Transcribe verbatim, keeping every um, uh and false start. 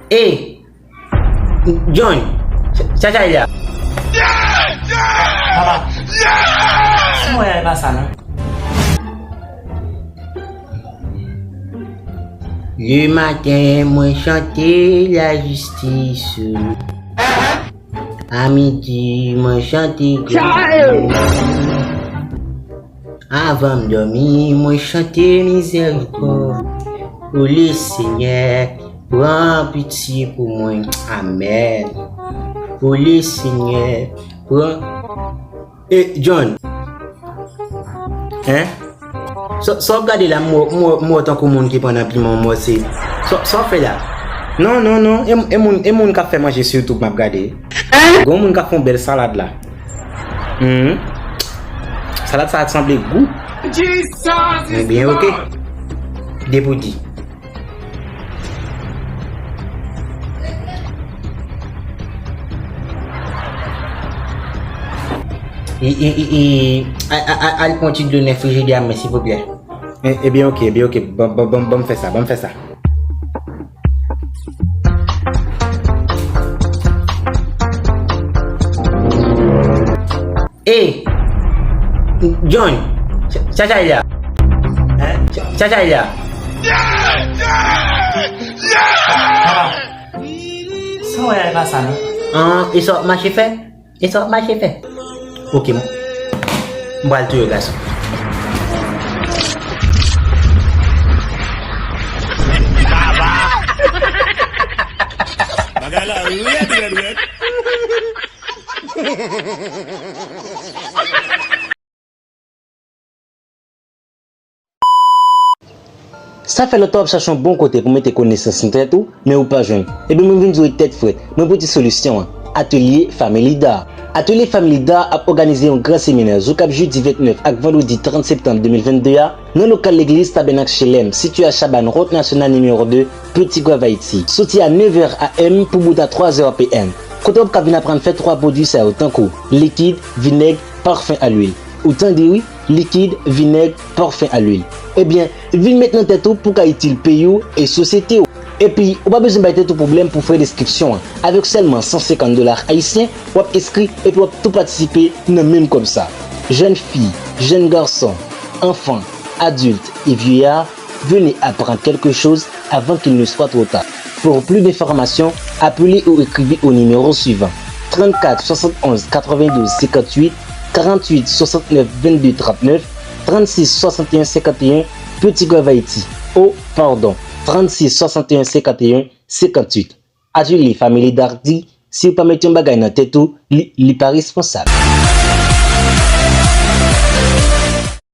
Ey! John! Sa, sa, sa, la? Papa! Sa mwen pa sa, non? Le maten, mwen chante lajistis. A midi, mwen chante glwa. Avan m dòmi, mwen chante mizèrikòd. O le Senyè, pran pitye pou mwen. Amèn. O le Senyè, pran. E, John. Hein? Sa, sa w ap gade la, m wè, m wè, m wè w tankou moun ki pran nan piman, m wè se. Sa, sa w ap fè la? Non, non, non, e, e moun, e moun k ap fè manje sou YouTube m ap gade. Gon moun k ap fè yon bèl salad la. Hmm. Salad sa a sanble gou. Ebyen, oke. Depi w di. E, e, e, e, a, a, a, al pran ti dlo nan frijidè a mwen, silvouplè. E, ebyen, oke, ebyen, oke. Ban, ban, ban, ban m fè sa, ban m fè sa. Ey! John! Sa, sa, sa, la? Hein? Sa, sa, sa, la? Papa! Sa w wè a, e pa sa, non? An, e sa w ap mache fè? E sa w ap mache fè? Oke, m, m pral touye gason. Bagay la rèd, rèd, rèd. Sa fè lontan w ap chache yon bon kote pou mete konesans nan tèt ou, men ou pa jwenn. Ebyen, mwen vin di w tèt frèt, mwen pote solisyon an. Atelye Family Dar. Atelye Family Dar ap òganize yon gran seminè jou k ap jedi vennèf ak vandredi trant septanm de mil vennde a, nan lokal legliz Tabènak Chelèm, sitiye a Chabannes, Wout Nasyonal nimewo de, Petit Goâve, Ayiti. Soti a nèf è a m pou bout a twa è p m, kote w ap ka vin aprann fè twa pwodui sa yo, tankou likid, vinèg, pafen a lwil. Ou tande wi, likid, vinèg, pafen a lwil. Ebyen, vin met nan tèt ou pou w ka itil peyi w e sosyete w. Epi, ou pa bezwen bay tèt ou pwoblèm pou frè enskripsyon an. Avèk sèlman san senkant dola ayisyen, w ap enskri epi w ap tou patisipe nan menm kòb sa. Jeunes filles, jeunes garçons, enfants, adultes et vieillards, venez apprendre quelque chose avant qu'il ne soit trop tard. Pour plus d'informations, appelez ou écrivez au numéro suivant, trente-quatre soixante-onze quatre-vingt-douze cinquante-huit, quarante-huit soixante-neuf vingt-deux trente-neuf, trente-six soixante et un cinquante et un, Petit Goâve, Haïti. Oh, pardon, trente-six soixante et un cinquante et un cinquante-huit. Atelye Family Dar di, si w pa met yon bagay nan tèt ou, li, li pa responsab.